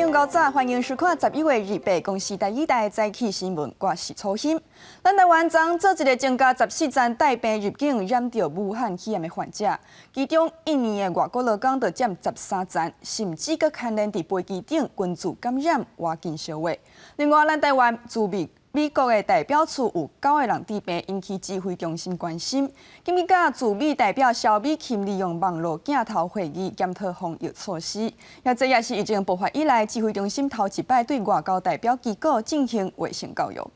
朋友早，歡迎收看11月28公視第二台早起新聞，我是楚欣。咱台灣昨做一个增加14層帶病入境染著武漢肺炎的患者，其中印尼的外國勞工就佔13層，甚至閣牽連佇飛機頂群聚感染，倚近相話。另外，咱台灣駐美國的代表處有九個人致病，引起指揮中心關心。今日佮駐美代表蕭美琴利用網路鏡頭會議檢討防疫措施，也這也是疫情爆發以來，指揮中心頭一擺對外交代表機構進行衛生教育。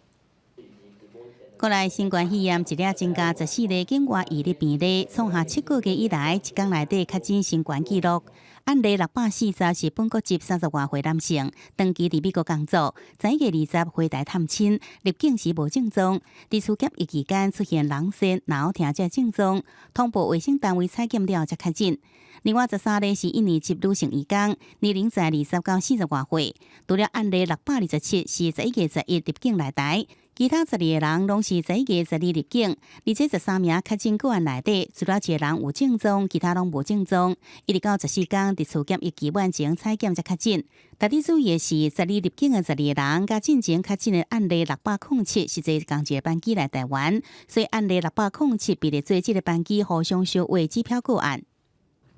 國內新冠肺炎一日增加14例境外移入病例，創下7個月以來一工內底確診新懸紀錄。案例640是本國籍30外歲男性，長期佇美國工作，11月20回台探親，入境時無症狀，佇厝檢疫期間出現聾疳、腦疼這症狀，通報衛生單位採檢了才確診。另外13例是印尼籍女性移工，年齡在20到40外歲，除了案例627是11月11入境來台。其他12個人攏是11月12入境，而這13名確診個案內底，除了一個人有症狀，其他攏無症狀。一直到14天，佇厝檢疫期滿前採檢才確診。特別注意的是，十二入境的12個人，佮進前確診的案例607是坐仝一个班機來台灣，所以案例六百空七被列做這个班機互相相話指標個案。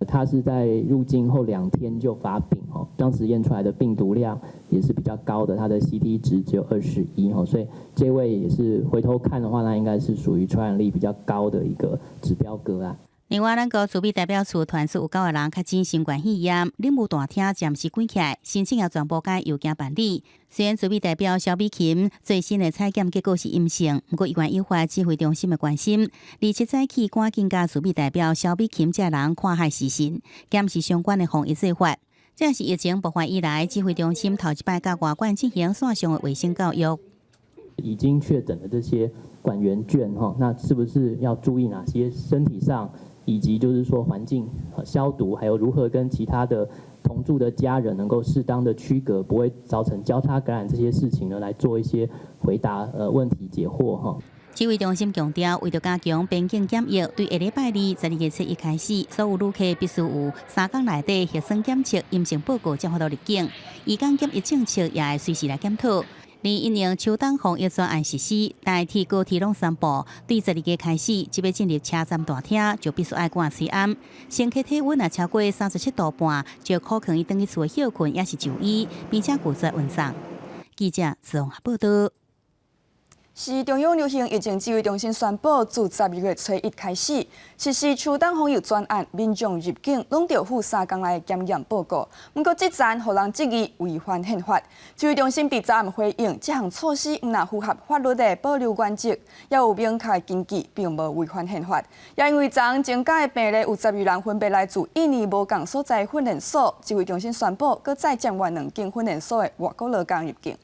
他是在入境後2天就發病，哦，當時驗出來的病毒量也是比較高的，他的 CT 值只有21，哦，所以這位也是回頭看的話，那應該是屬於傳染力比較高的一個指標個案。另外，咱國駐美代表處傳出有九個人確診新冠肺炎，領務大廳暫時關起來，申請也全部改郵件辦理。雖然駐美代表蕭美琴最新的採檢結果是陰性，毋過依然引發指揮中心的關心。27早起趕緊佮駐美代表蕭美琴這人跨海視訊，檢視相關的防疫做法。這是疫情爆發以來，指揮中心頭一擺佮外館進行線上的衛生教育。已經確診的這些館員眷哈，那是不是要注意哪些身體上，以及就是說環境消毒，還有如何跟其他的同住的家人能夠適當的區隔，不會造成交叉感染這些事情呢？來做一些回答，問題解惑哈。指揮中心強調，為著加強邊境檢疫，對下禮拜二12月初一開始，所有旅客必須有3工內底核酸檢測陰性報告，才會當入境。移工檢疫政策也會隨時來檢討。而因應秋冬防疫專案實施，台鐵、高鐵攏宣布，對12月開始，這欲進入車站大廳就必須愛掛喙罨。乘客體溫若超過37度半，就可能欲轉去厝歇睏，抑是就醫，並且拒絕運送。記者綜合報道。是中央流行疫情指揮中心宣布，自12月初一開始實施秋冬防疫專案，民眾入境攏著附3工內檢驗報告。毋過，這層予人質疑違反憲法。指揮中心佇昨暗回應，這項措施毋但符合法律的保留原則，也有明確根據，並無違反憲法。也因為昨增加的病例有12人分別來自印尼無仝所在訓練所，指揮中心宣布，閣再暫緩兩間訓練所的外國勞工入境。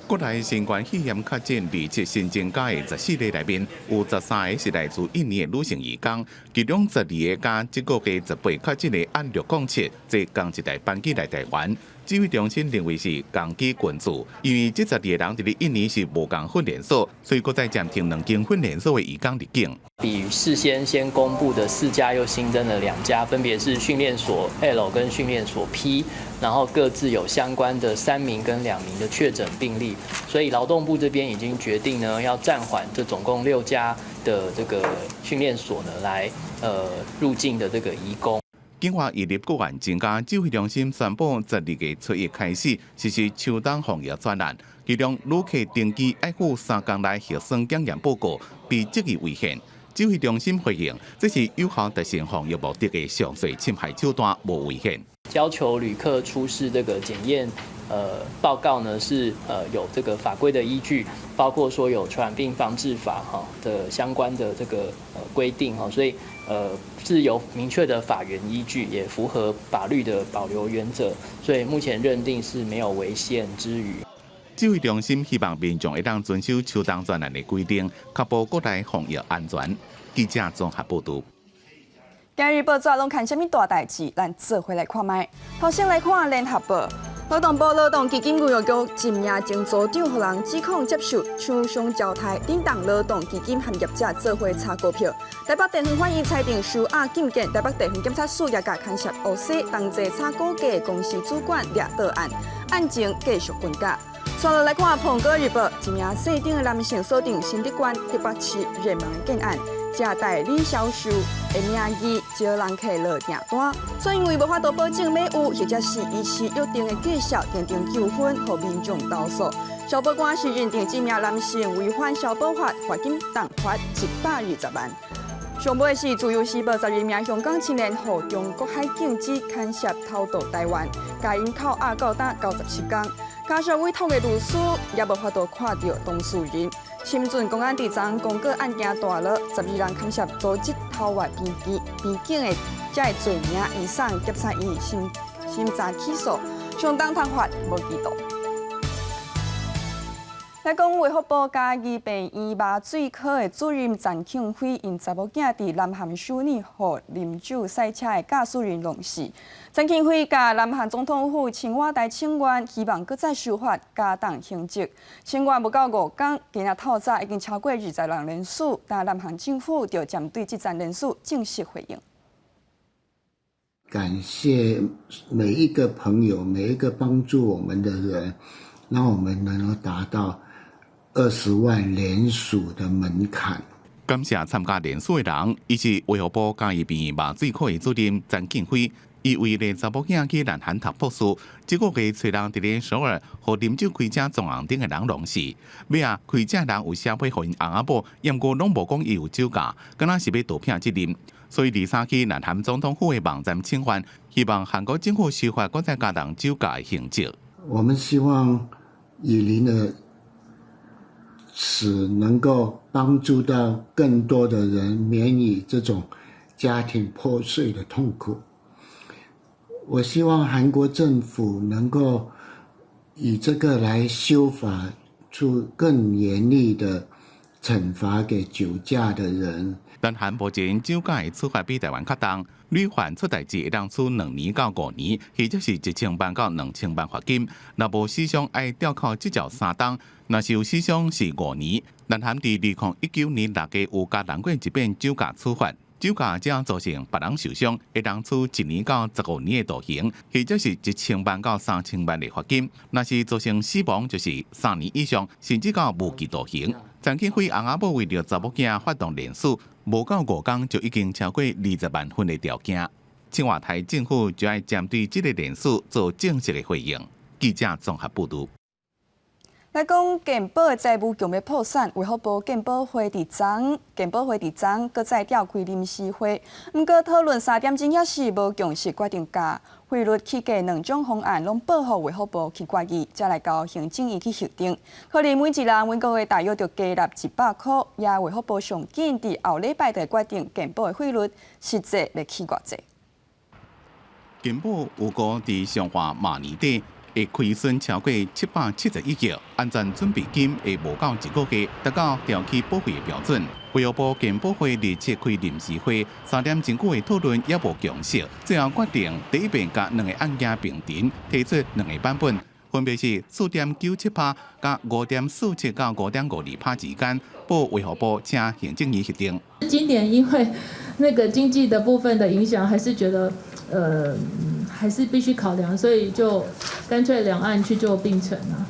國內新冠肺炎確診27新增加的14例內面，有13個是來自印尼的女性移工，其中12个佮這個月18確診的案607，坐仝一台班機來台灣。指揮中心認為是仝機群聚，因為這12個人佇咧印尼是無仝訓練所，所以閣再暫停兩間訓練所的移工入境。比事先先公布的四家又新增了兩家，分別是訓練所 L 跟訓練所 P，然後各自有相關的三名跟2名的確診病例，所以勞動部這邊已經決定呢，要暫緩這總共六家的這個訓練所呢，來入境的這個移工。境外移入個案增加，指揮中心宣布12月初一開始實施秋冬防疫專案，其中旅客登機愛附3工內核酸檢驗報告，被質疑違憲。指揮中心回應，這是有效達成防疫目的的上最侵害手段，無違憲。要求旅客出示這個檢驗報告呢，是有這個法規的依據，包括說有傳染病防治法哈的相關的這個規定哈，所以是有明確的法源依據，也符合法律的保留原則，所以目前認定是沒有違憲之虞。指揮中心希望民眾會當遵守秋冬專案的規定，確保國內防疫安全。記者綜合報道。今日報紙攏看啥物大代誌？咱做伙來看覓。頭先來看聯合報，勞動部勞動基金僱傭局一名前組長，予人指控接受廠商招刣，頂動勞動基金和業者做伙炒股票。台北地方法院裁定收押禁見，台北地方檢察署也共牽涉烏西同齊炒股價公司主管掠到案，案情繼續跟進。紲落來看《蘋果日報》，一名姓丁的男性鎖定新竹縣竹北市熱門的建案，藉代理銷售的名義招人客落訂單，卻因為無法度保證買有或者是依市約定的價數，訂定糾紛，予民眾投訴。消保官是認定這名男性違反消保法，罰金重罰120萬。上尾是《自由時報》12名香港青年予中國海警指牽涉偷渡台灣，共𪜶扣押到今97工。家屬委託的律師也無法度看著當事人。深圳公安佇昨公告案件大落，12人牽涉組織偷越邊境邊境的這个罪名，移送檢察院審審查起訴，上重判罰無期徒。來講，衛福部嘉義病院麻醉科的主任陳慶輝，𪜶查某囝佇南韓首爾予啉酒駛車的駕駛人弄死。陳慶輝共南韓總統府青瓦台請願，希望閣再修法加重刑責。請願無夠5工，今仔透早已經超過20人連署，但南韓政府就針對這層連署正式回應。感謝每一個朋友，每一個幫助我們的人，讓我們能夠達到20萬聯署的門檻。感謝參加聯署的人，伊是衛福部嘉義病院麻醉科的主任陳慶輝。伊為了查某囝去南韓讀博士，這個月揣人佇咧首爾，予啉酒開車撞紅燈的人弄死。尾仔開車人有寫批予𪜶翁仔某，毋過攏無講伊有酒駕，敢若是欲逃避責任。所以二三去南韓總統府的網站請願，希望韓國政府修法，閣再加重酒駕的刑責。我們希望以琳的死能夠幫助到更多的人免於這種家庭破碎的痛苦。我希望韓國政府能夠以這個來修法，出更嚴厲的懲罰給酒駕的人。南韓目前酒駕的處罰比台灣較重，屢犯出代誌會當處2年到5年，或者是1000萬到2000萬罰金。若無死傷，愛吊扣執照3冬；若是有死傷，是5年。南韓佇2019年6月有加重過一遍酒駕處罰。酒駕者造成別人受傷，會當處1年到15年的徒刑，或者是1000萬到3000萬的罰金。若是造成死亡，就是3年以上，甚至到無期徒刑。陳慶輝翁仔某為著查某囝發動連署，無夠5工就已經超過20萬份的條件。青瓦台政府就愛針對這個連署做正式的回應。記者綜合報導。來講健保的財務強欲破產，衛福部健保會佇昨，健保會佇昨，閣再召開臨時會，毋過討論3點鐘也是無共識，決定共費率起價兩種方案攏報予衛福部去決議，才來交行政院去核定。可能每一人每個月大約著加納100箍，也衛福部上緊佇後禮拜就決定健保的費率實際欲起偌濟。健保預估佇上華馬年底會虧損超過771億，安全準備金會無夠一個月，達到調起保費的標準。衛福部健保會日前開臨時會，3點鐘久的討論猶無共識，最後決定第一遍共兩个案件並陳，提出兩个版本，分別是4.97趴佮5.47到5.52趴之間，報衛福部請行政院核定。今年因為那個經濟的部分的影響，還是覺得，還是必須考量，所以就乾脆兩案去做並陳啊。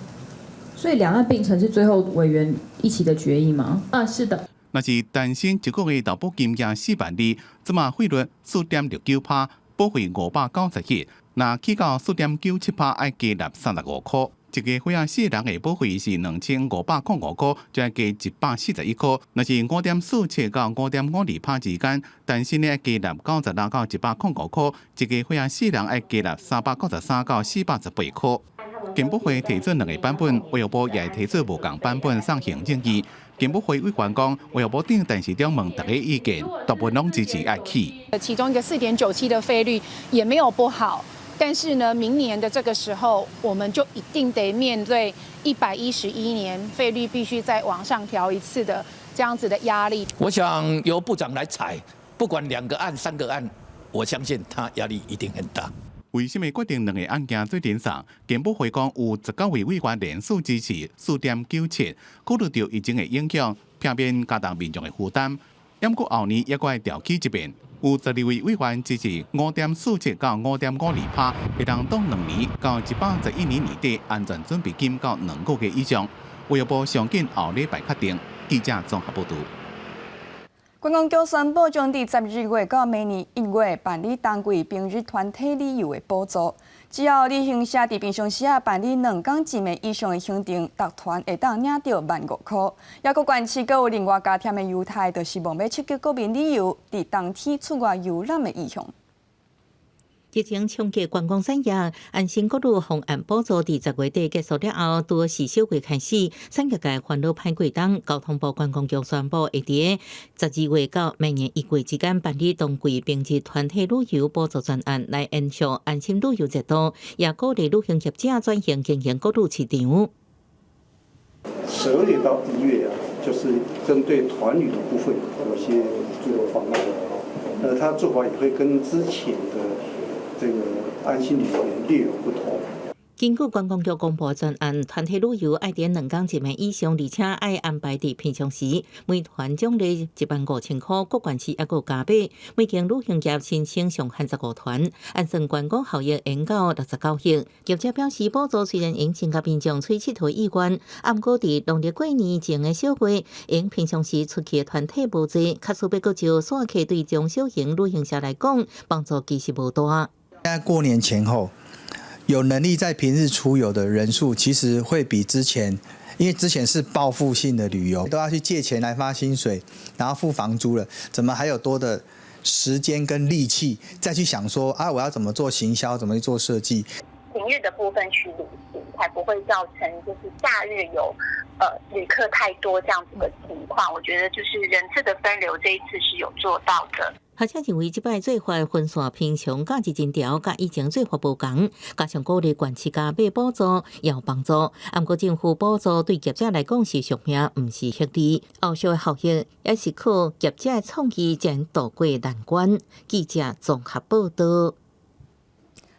所以兩案並陳是最後委員一起的決議嗎？啊，是的。若是單身一個月投保金額4萬2，這馬費率4.69趴，保費597，若起到4.97趴，愛加納35箍。一家伙仔四人的保費是2505箍，就愛加141箍。若是5.47到5.52趴之間，單身的愛加納96到105箍，一家伙仔四人愛加納393到418箍。健保會提出兩个版本，衛福部也提出無仝版本送行政院。健保會委員講，衛福部長陳時中問大家意見，大部分攏支持愛起。其中一個4.97的費率也沒有不好。但是呢，明年的這個時候，我們就一定得面對111年費率必須再往上調一次的這樣子的壓力。我想由部長來裁，不管兩個案、三個案，我相信他壓力一定很大。為啥物決定兩个案件做陣送？健保會講有19位委員連署支持4.97，考慮著疫情的影響，避免加重民眾的負擔。毋過後年猶閣愛調起一遍，有12位委員支持5.47到5.52%，會當擋2年到111年年底安全準備金到2個月以上。衛福部上緊後禮拜確定。記者綜合報導。觀光局宣布，將佇12月到明年1月辦理冬季平日團體旅遊的補助。只要旅行社佇平常時仔辦理2工一暝以上的行程，逐團會當領著15,000箍。猶閣縣市閣有另外加添的優待，就是望欲刺激國民旅遊佇冬天出外遊覽的意向。疫情衝擊觀光產業，安心國旅方案補助佇10月底結束了後，拄是小月開始，產業界煩惱歹過冬。交通部觀光局宣布，會佇12月到明年1月之間辦理冬季平日團體旅遊補助專案，來延續安心旅遊熱度，也鼓勵旅行業者轉型經營國旅市場。12月到1月啊，就是針對團旅的部分有些補助的方案。那他做法也會跟之前的這個安心旅遊略有不同。根據觀光局公布專案，團體旅遊愛佇2工一暝以上，而且愛安排佇平常時，每團獎勵15,000箍，各縣市猶閣加碼，每間旅行業申請上限15團，按算觀光效益延到69億。業者表示，補助雖然會增加民眾出𨑨迌意願，毋過佇農曆過年前的小月，用平常時出去的團體無濟，假使欲閣招散客對中小型旅行社來講，幫助其實無大。現在過年前後，有能力在平日出遊的人數，其實會比之前，因為之前是報復性的旅遊，都要去借錢來發薪水，然後付房租了，怎麼還有多的時間跟力氣再去想說啊，我要怎麼做行銷，怎麼去做設計？平日的部分去旅行，才不會造成就是假日有旅客太多這樣子的情況。我覺得就是人次的分流，這一次是有做到的。學者認為，這擺做法分散平常假日人潮，佮以前做法無仝，加上鼓勵縣市加碼補助也有幫助。毋過政府補助對業者來講是續命，毋是福利。後續的效益也是靠業者的創意才能渡過難關。記者綜合報導。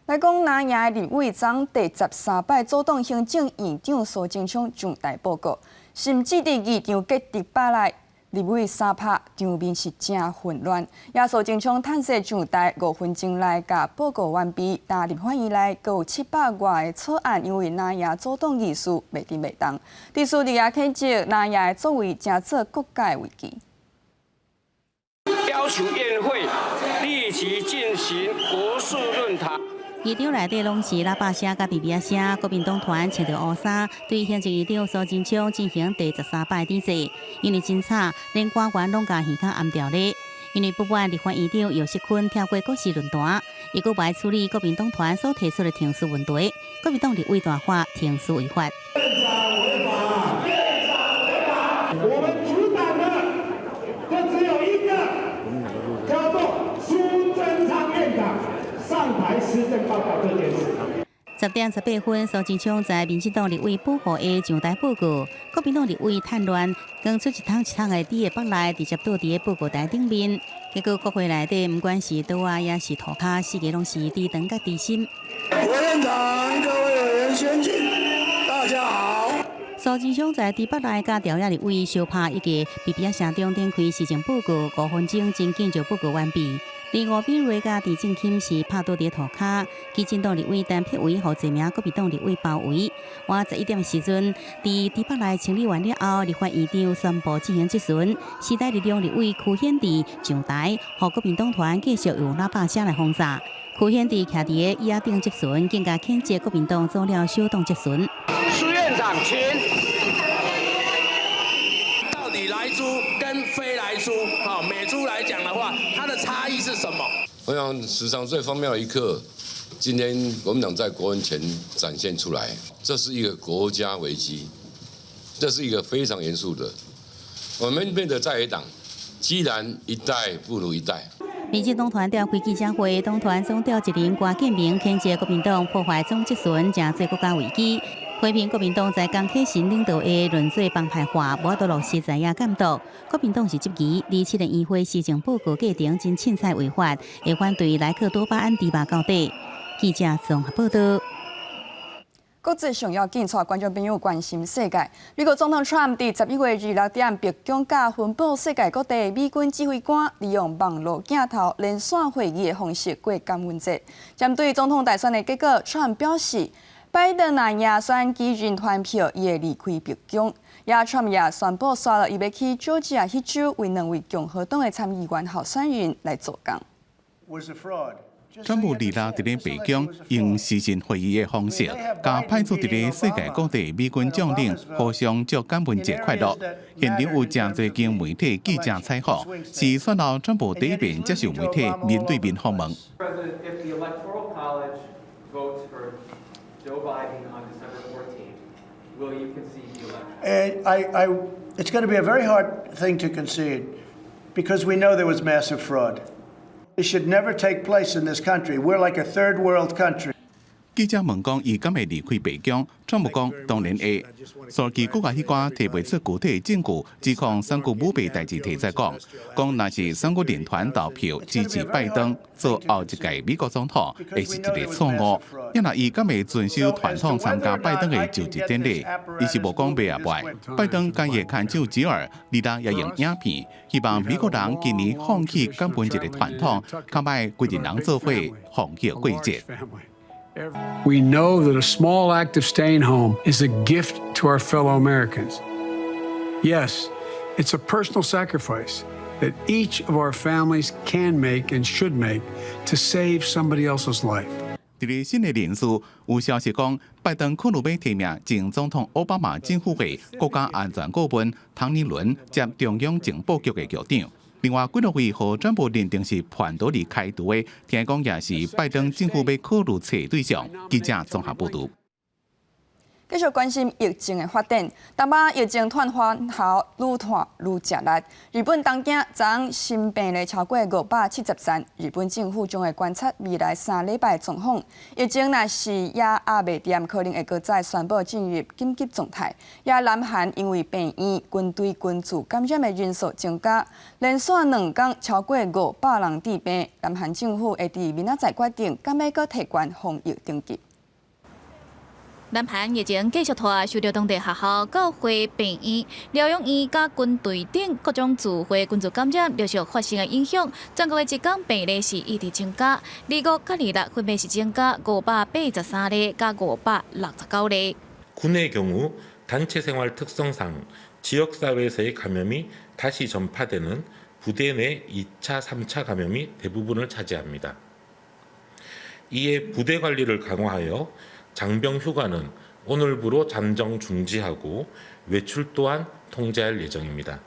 來講，藍營立委昨第13擺組黨行政院長蘇貞昌上台報告，甚至佇議場結佇北內，立委相拍場面是誠混亂。也蘇貞昌趁勢上台5分鐘內共報告完畢，但立法院內閣有700外個草案，因為藍營組黨議事袂振袂動。鄭斯利也譴責藍營的作為，成做國家危機。要求院會立即進行國是論壇。議場內底攏是喇叭聲佮嗶嗶仔聲，國民黨團穿著烏衫，對行政院長蘇貞昌進行第13擺致謝。因為真吵，連官員攏共耳孔掩牢咧。因為不滿立法院長游錫堃跳過國是論壇，伊閣無處理國民黨團所提出的程序問題，國民黨立委大喊程序違法。我們阻擋的就只有一個，叫做蘇貞昌院長上台施政報告這件事。10點18分，蘇貞昌在民進黨立委保護下上台報告，國民黨立委趁亂，扛出一桶一桶的佇個腹內，直接倒佇个報告台頂面。結果國會內底，毋管是桌仔抑是塗跤，四个攏是豬腸佮豬心。委員長，各位委員先進，大家好。蘇貞昌在豬腹內佮朝野立委相拍以及嗶嗶仔聲中展開施政報告，5分鐘真緊就報告完畢。而吳秉叡佮陳進興是拍倒佇塗跤，基進黨立委陳柏惟予濟名國民黨立委包圍。倚11點時陣，佇豬腹內清理完了後，立法院長宣布進行質詢。時代力量立委柯顯智上台，予國民黨團繼續用喇叭聲來轟炸。柯顯智徛佇个椅仔頂質詢，更加譴責國民黨阻了小黨質詢。蘇院長，請。到底萊豬跟非萊豬，好美豬來講的話，它的差異是什麼？我想史上最荒謬的一刻，今天國民黨在國人前展現出來，這是一個國家危機，這是一個非常嚴肅的。我們變得在野黨，居然一代不如一代。民進黨團召開記者會，黨團總召集人郭建明譴責國民黨破壞總質詢，成做國家危機。批評國民黨在江啟臣領導下淪做幫派化，無法度落實在野監督。國民黨是質疑，二七年議會施政報告過程真凊彩違法，會反對萊克多巴胺豬肉到底。記者綜合報道。國際上要緊，帶觀眾朋友關心世界。美國總統川普佇11月26點，白宮佮分佈世界各地美軍指揮官，利用網路鏡頭連線會議的方式過感恩節。針對總統大選的結果，川普表示，拜登若贏選舉人團票，伊會離開白宮。也川普也宣布，紲落伊欲去佐治亞彼州為兩位共和黨的參議員候選人來做工。川普26佇咧白宮用視訊會議的方式，佮派駐佇咧世界各地美軍將領互相祝感恩節快樂。現場有誠濟間媒體記者採訪，是選後川普第一遍接受媒體面對面訪問。 President, if the Electoral College votes for Joe Biden on December 14th, will you concede the election? And it's going to be a very hard thing to concede because we know there was massive fraud. It should never take place in this country. We're like a third world country. 記者問講，伊敢會離開白宮？川普講當然會。所以閣較彼寡提袂出具體證據，指控選舉舞弊代誌提出講，講若是選舉人團投票支持拜登做後一屆美國總統，會是一個錯誤。抑若伊敢會遵守傳統參加拜登的就職典禮，伊是無講欲抑袂。拜登佮伊的牽手吉爾，26也用影片，希望美國人今年放棄感恩節的傳統，較莫規陣人做伙防疫過節。 We know that a small act of staying home is a gift to our fellow Americans. Yes, it's a personal sacrifice that each of our families can make and should make to save somebody else's life. 佇咧新的人事有消息講，拜登可能欲提名前總統奧巴馬政府的國家安全顧問唐寧倫接中央情報局的局長。另外，幾落位予川普認定是叛徒而開除的，聽講也是拜登政府欲考慮揣對象。記者綜合報導。繼續關心疫情的發展，淡薄疫情傳翻後愈拖愈食力。日本東京昨昏新病例超過573，日本政府將會觀察未來3禮拜狀況。疫情若是猶壓袂恬，可能會閣再宣布進入緊急狀態。也南韓因為病院、軍隊群組感染的人數增加，連續2工超過500人致病。南韓政府會佇明仔載決定，敢欲閣提懸防疫等級。南韓疫情繼續拖，受著當地學校、教會、病院、療養院佮軍隊等各種聚會、群組感染陸續發生的影響，全國的一工病例是一直增加，二五佮26分別是增加583例佮569例。 군의 경우 단체 생활 특성상 지역사회에서의 감염이 다시 전파되는 부대 내 2차, 3차 감염이 대부분을 차지합니다. 이에 부대 관리를 강화하여 장병 휴가는 오늘부로 잠정 중지하고 외출 또한 통제할 예정입니다.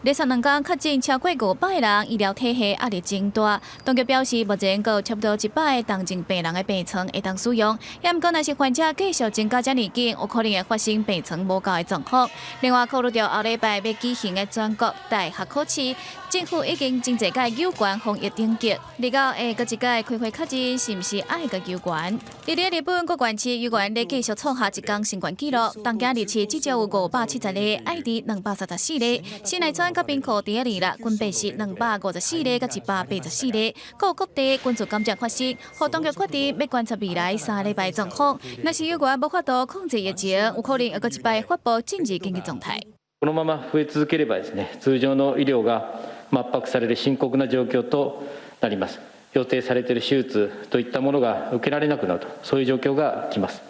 連續2工確診超過500人，醫療體系壓力真大。當局表示，目前閣有差不多100個重症病人的病床會當使用。也毋過，若是患者繼續增加遮爾緊，有可能會發生病床無夠的狀況。另外，考慮著後禮拜欲舉行的全國大學考試，政府已經真濟擺延懸防疫等級。二九會閣一擺開會確認是毋是愛閣延懸。佇咧日本國關市猶原咧繼續創下一工新懸紀錄，東京二市至少有570例，愛知234例，神奈川佮兵庫佇咧26，分別是254例佮184例，閣有各地群聚感染發生，予當局決定欲觀察未來3禮拜狀況。若是猶原無法度控制疫情，有可能會閣一擺發布進入緊急狀態。このまま増え続ければですね、通常の医療が圧迫される深刻な状況となります。予定されている手術といったものが受けられなくなると、そういう状況が来ます。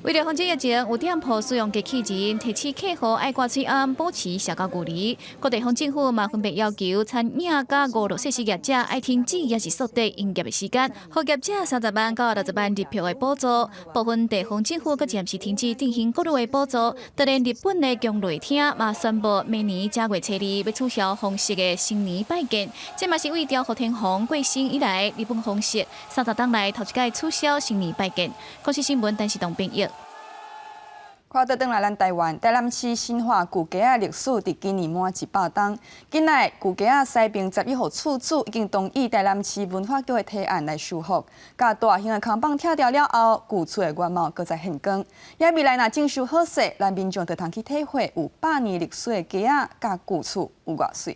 為了防止疫情，有店鋪使用機器人提醒客戶愛掛喙罨，保持社交距離。各地方政府嘛分別要求餐飲佮娛樂設施業者愛停止抑是縮短營業的時間，予業者30萬到60萬日票的補助。部分地方政府閣暫時停止振興國旅的補助。就連日本的宮內廳嘛宣布，明年正月初二欲取消皇室的新年拜見。這嘛是為昭和天皇過身以來，日本皇室30冬來頭一擺取消新年拜見。公視新聞陳世東編譯。看倒轉來，咱台灣台南市新化舊街仔歷史，佇今年滿100冬。近來舊街仔西爿11號厝主已經同意台南市文化局的提案來修復，共大型的空枋拆掉了後，舊厝的原貌閣再現光。也未來若整修好勢，咱民眾就通去體會有百年歷史的街仔佮舊厝有偌媠。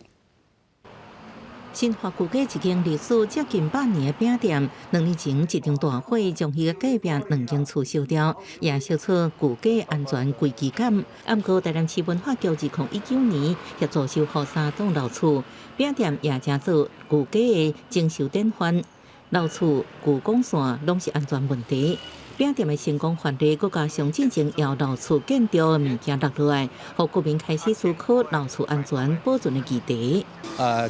新華舊街一間歷史接近100年的餅店，2年前一場大火將彼個隔壁兩間厝燒掉，也燒出舊街安全危機感。毋過台南市文化局2019年協助修復三棟老厝，餅店也成做舊街的整修典範。老厝舊管線攏是安全問題。餅店的成功範例，閣加上進前搖老厝建築的物件落來，予國民開始思考老厝安全保存的議題。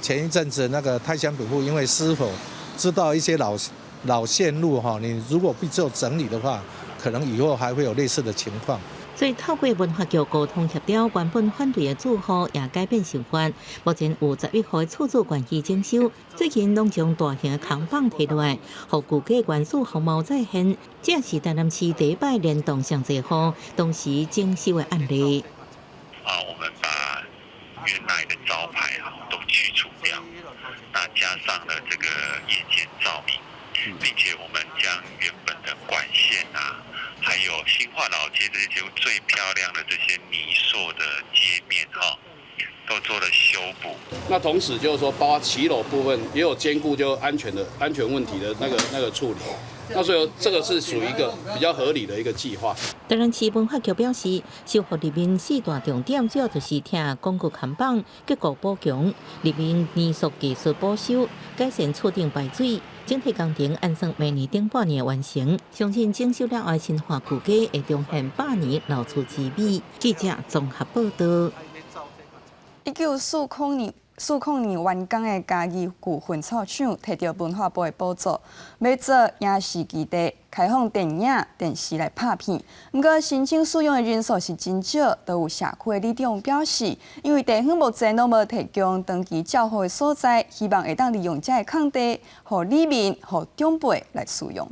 前一陣子那個泰香餅鋪因為失火，知道一些老老線路哈，你如果不做整理的話，可能以後還會有類似的情況。所以透過文化局溝通協調，原本反對的住戶也改變想法。目前有11戶的厝主願意整修，最近攏將大型的扛棒提落來，予舊街元素風貌再現。這是台南市第一擺聯動上濟戶同時整修的案例。啊，我們把原來的招牌啊都去除掉，那加上了這個夜間照明，並且我們將原本的管線啊，還有新化老街這些最漂亮的這些泥塑的街面哈，都做了修補。那同時就是說，包括騎樓部分也有兼顧就安全的安全問題的那個處理。那所以這個是屬於一個比較合理的一個計劃。台南市文化局表示，修復立面四大重點主要就是拆廣告看板、結構補強、立面泥塑技術補修、改善厝頂排水。整體工程按算明年頂半年完成，相信整修了後新化舊街會重現百年老厝之美。記者綜合報道。1940年完工的嘉義舊糞草廠，提著文化部的補助，欲做影視基地，開放電影、電視來拍片。毋過申請使用的人數是真少，都有社區的里長表示，因為地方目前攏無提供長期照護的所在，希望會當利用這个空地，予里民、予長輩來使用。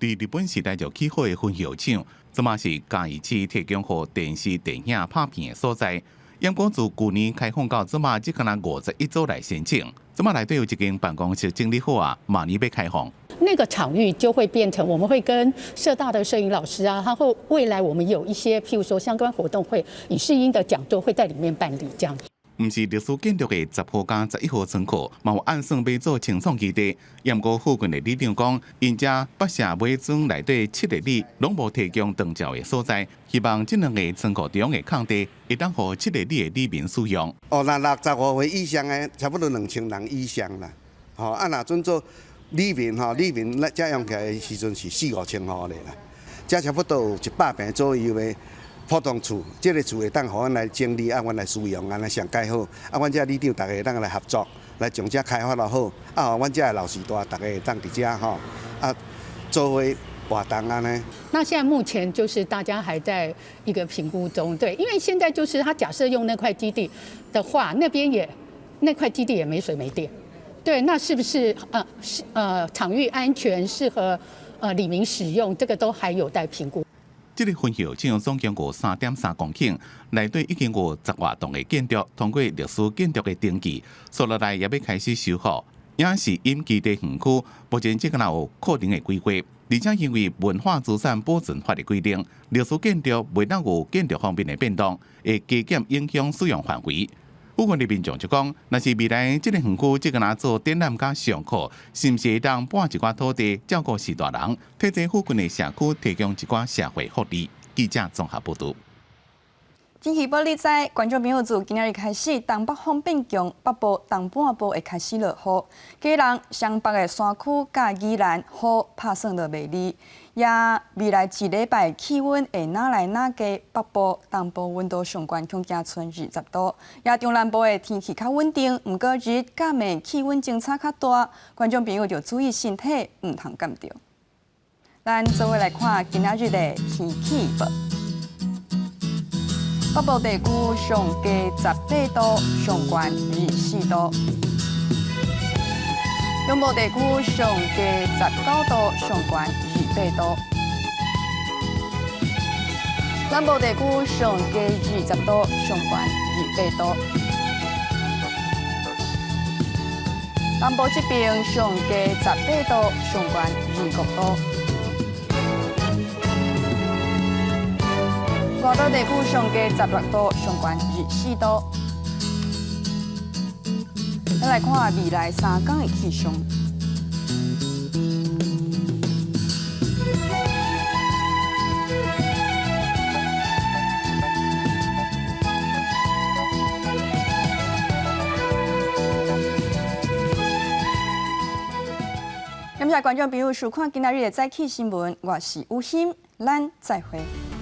佇日本時代就起好的焚燒廠，這馬是嘉義市提供予電視、電影拍片的所在。毋過自舊年開放到這馬，只敢若51組來申請。這馬內底有一間辦公室整理好啊，明年欲開放。那個場域就會變成，我們會跟社大的攝影老師啊，然後未來我們有一些，譬如說相關活動會、影視音的講座會在裡面辦理，這樣。毋是歷史建築的10號佮11號倉庫，嘛有按算欲做青創基地。毋過附近的里長講，𪜶遮北社尾莊內底七个里攏無提供長照的所在，希望這兩个倉庫中的空地會當予七個里的里民使用。哦，若65歲以上的，差不多2000人以上啦。吼，啊，若準做里民吼，里民咱遮用起來的時陣是四五千戶咧啦，遮差不多有100坪左右的普通厝，這个厝會當予阮來整理，啊，阮來使用，按呢上蓋好。啊，阮遮里長逐个會當來合作，來將遮開發了好。啊，阮遮的老時大，逐个會當佇遮吼，啊，做伙活動按呢。那現在目前就是大家還在一個評估中，對，因為現在就是他假設用那塊基地的話，那邊也那塊基地也沒水沒電，對，那是不是場域安全適合里民使用，這個都還有待評估。這个焚燒廠總共有3.3公頃，內底已經有10外棟的建築，通過歷史建築的登記，紲落來也欲開始修復。影視音基地園區目前只敢若有可能的規劃，而且因為文化資產保存法的規定，歷史建築袂當有建築方面的變動，會加減影響使用範圍。部分的民眾就講，若是未來這个園區只敢若做展覽佮上課，是毋是會當撥一寡土地照顧序大人，替這附近的社區提供一寡社會福利？記者綜合報導。天氣報你知，觀眾朋友自今仔日開始，東北風變強，北部、東半部會開始落雨。基隆、雙北的山區佮宜蘭雨拍算落袂離。也未來一禮拜氣溫會愈來愈低，北部、東部溫度上懸恐驚賰20度。也中南部的天氣較穩定，毋過日佮暝氣溫相差較大，觀眾朋友著注意身體，毋通感著。咱做伙來看今仔日的天氣報。北部地區上低18度，上懸24度；中部地區上低19度，上懸28度；南部地區上低20度，上懸28度；南部這邊上低18度，上懸25度。外島地區上低16度，上懸24度。咱來看未來三工的氣象。感謝觀眾朋友收看今仔日的早起新聞，我是吳欣，咱再會。